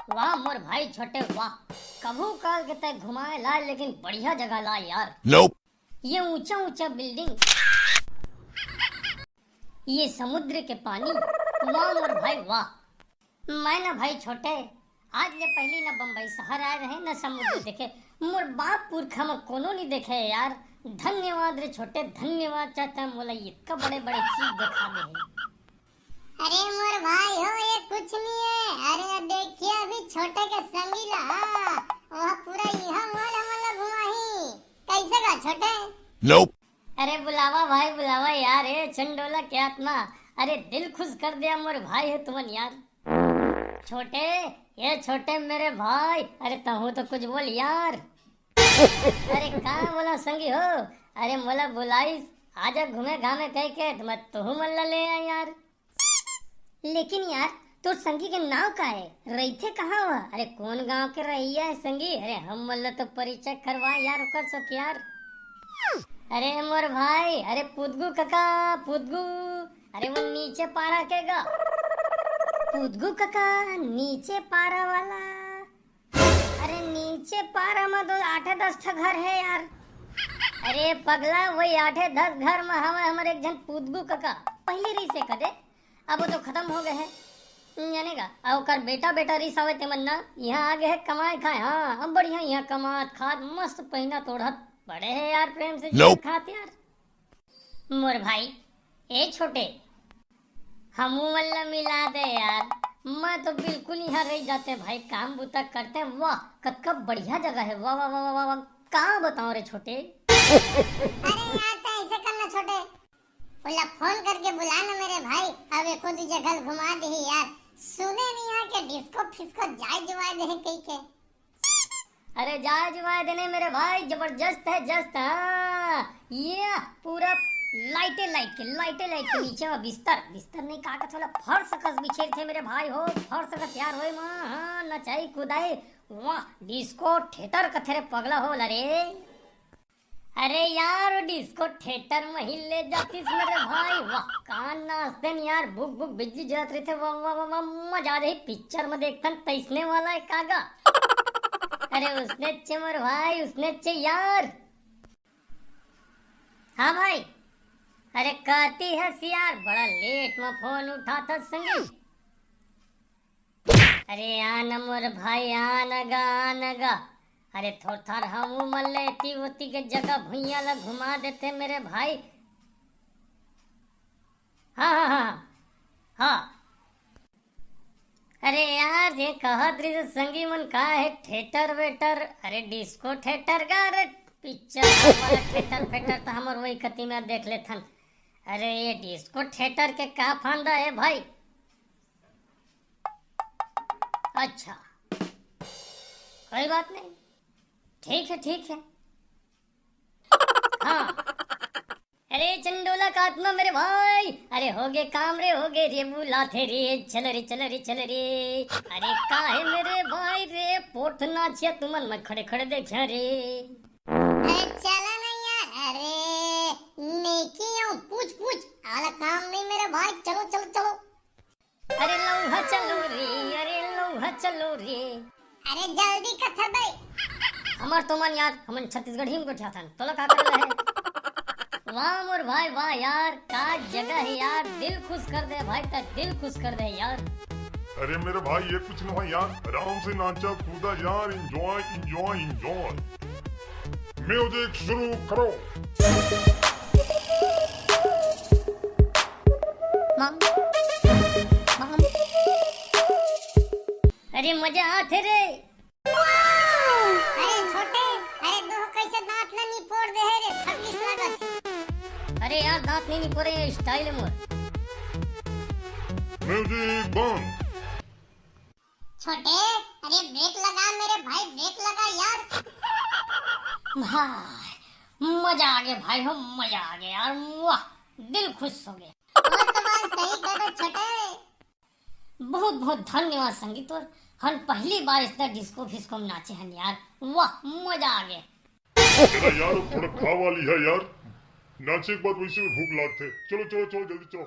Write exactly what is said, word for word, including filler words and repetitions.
वाह मोर भाई छोटे वाह, कभू काल के तय घुमाए लाए, लेकिन बढ़िया जगह लाए यार। Nope। ये ऊंचा ऊंचा बिल्डिंग, ये समुद्र के पानी, वाह मोर भाई वाह। मैं ना भाई छोटे, आज ले पहली ना बम्बई शहर आए रहे, ना समुद्र देखे। मोर बाप पुरखा में कोनो नहीं देखे यार। धन्यवाद रे छोटे, धन्यवाद, चाचा मोला इतना बड़े बड़े चीज दिखा दे है। अरे मोर भाई हो, ये कुछ नहीं है। अरे देखिए, अभी छोटे के संगी ला, हाँ, वह पूरा यहाँ मॉल हमन ला घुमाही। कैसे का छोटे? Nope। अरे बुलावा भाई बुलावा यार, ए चंडोला के आत्मा, अरे दिल खुश कर दिया मोर भाई है तुमन यार। छोटे, ये छोटे मेरे भाई, अरे तहू तो कुछ बोल यार। अरे का बोला संगी हो, अरे मोला बुलाइस, आजा घूमे घामे कह के, तो मैं तुहू मन ला ले आए यार। लेकिन यार, तोर संगी के नाव का है? रहिथे कहाँ वह? अरे कौन गांव के रहइया है संगी? अरे हम मन ला तो परिचय करवा यार ओकर सो के यार। अरे मोर भाई, अरे पुदगू कका, पुदगू। अरे वो नीचे पारा के गा। पुदगू कका, नीचे पारा वाला। अरे नीचे पारा में तो आठे दस ठा घर है यार। अरे पगला, वही आठे दस घर में हवे हमर एक झन पुदगू कका। पहली रहिसे कदे, अब वो तो खत्म हो गए है। जाने का, अब ओकर बेटा बेटा रहिस आवे तेमन ना, यहाँ आ गए है कमाए खाए। हाँ, अब बढ़िया यहाँ कमात खात मस्त पहिना तोड़त बड़े है यार, प्रेम से जियत खात यार। मोर भाई, ए छोटे, हमू मन ला मिला दे यार। मैं तो बिल्कुल यहाँ रह जाते भाई, काम बुता करते। वाह, कतका बढ़िया जगह है। वाह, वाह, वाह, वाह, वाह, वाह। का बताओ रे छोटे? अरे यार, तो ऐसे करना छोटे, ओला फोन करके बुला ना मेरे भाई, अब एको दू जगह घुमा दही यार। सुने नहीं है कि डिस्को फिस्को जाए जुआए दे कही के। अरे जाए जुआए देने मेरे भाई, जबरदस्त है, जस्त। हाँ, ये पूरा लाइटे लाइट के, लाइटे लाइट के नीचे में बिस्तर, बिस्तर नहीं, का कथे ओला, फर्श कस बिछे थे मेरे भाई हो, फर्श कस यार होए माँ। हाँ, नचाई कुदाई, वाह, डिस्को थिएटर कथे रे पगला हो ला रे। अरे यार, वो डिस्को थिएटर में ही ले जातीस मेरे भाई, वाह, का नाचते न यार, भुक भुक बिजली जलत रहिथे, वाह, वाह, वाह, वाह, मजा आ जाही, पिक्चर में देखथन तैसने वाला है कागा। अरे उसने अच्छे मोर भाई, उसने अच्छे यार। हाँ भाई, अरे कहती है सियार, बड़ा लेट में फोन उठाता संगी। अरे आन मोर भाई, आन गा, आन गा। अरे थोर थार हमू मन ले एती ओती के जगह भुइयां ला घुमा देते मेरे भाई। हाँ, हाँ, हाँ, हाँ। अरे यार, ये कहत रहिस संगी मन का है थिएटर वेटर? अरे डिस्को थिएटर का? अरे पिक्चर वाला थिएटर फेटर तो हमर वही कती में देख लेथन। अरे ये डिस्को थिएटर के का फंदा है भाई? अच्छा, कोई बात नहीं, ठीक है, ठीक है। हाँ। अरे चंडोला का आत्मा मेरे भाई, अरे हो गए काम रे, हो गए रे, बुलाथे रे, चल रे, चल रे, चल रे। अरे का है मेरे भाई रे, पोट नाचिया तुमन मैं खड़े खड़े देखा रे। अरे चला ना यार, अरे नेकी आऊं, पूछ पूछ, आला काम नहीं मेरे भाई, चलो चलो चलो। अरे लौहा चलो रे, अरे लौहा चलो रे। अरे जल्दी कथा दे। हमर तो मन यार, हमन छत्तीसगढ़ी में गोठियाथन, तोला का करे है? वाह मोर भाई वाह यार, का जगह है यार, दिल खुश कर दे भाई, तक दिल खुश कर दे यार। अरे मेरे भाई, ये कुछ नहीं यार, आराम से नाचा कूदा यार, एंजॉय एंजॉय एंजॉय। म्यूजिक शुरू करो। अरे मजा आथे रे। अरे छोटे, अरे तू कैसे दांत ला निपोर दे है रे, थकिस लागत। अरे यार दांत नहीं निपोरे, ये स्टाइल है मोर। म्यूजिक बंद। छोटे, अरे ब्रेक लगा मेरे भाई, ब्रेक लगा यार। भाई, मजा आ गया भाई हो, मजा आ गया यार, वाह, दिल खुश हो गया। वो तो बात सही कह रहे छोटे। बहुत बहुत धन्यवाद संगी तोर, हम पहली बार इतना डिस्को फिस्को में नाचे हैं यार, वाह मजा आ गया। चला यार, अब थोड़ा खा वाली है यार, नाचे के बाद वैसे भी भूख लागथे। चलो चलो चलो, जल्दी चलो।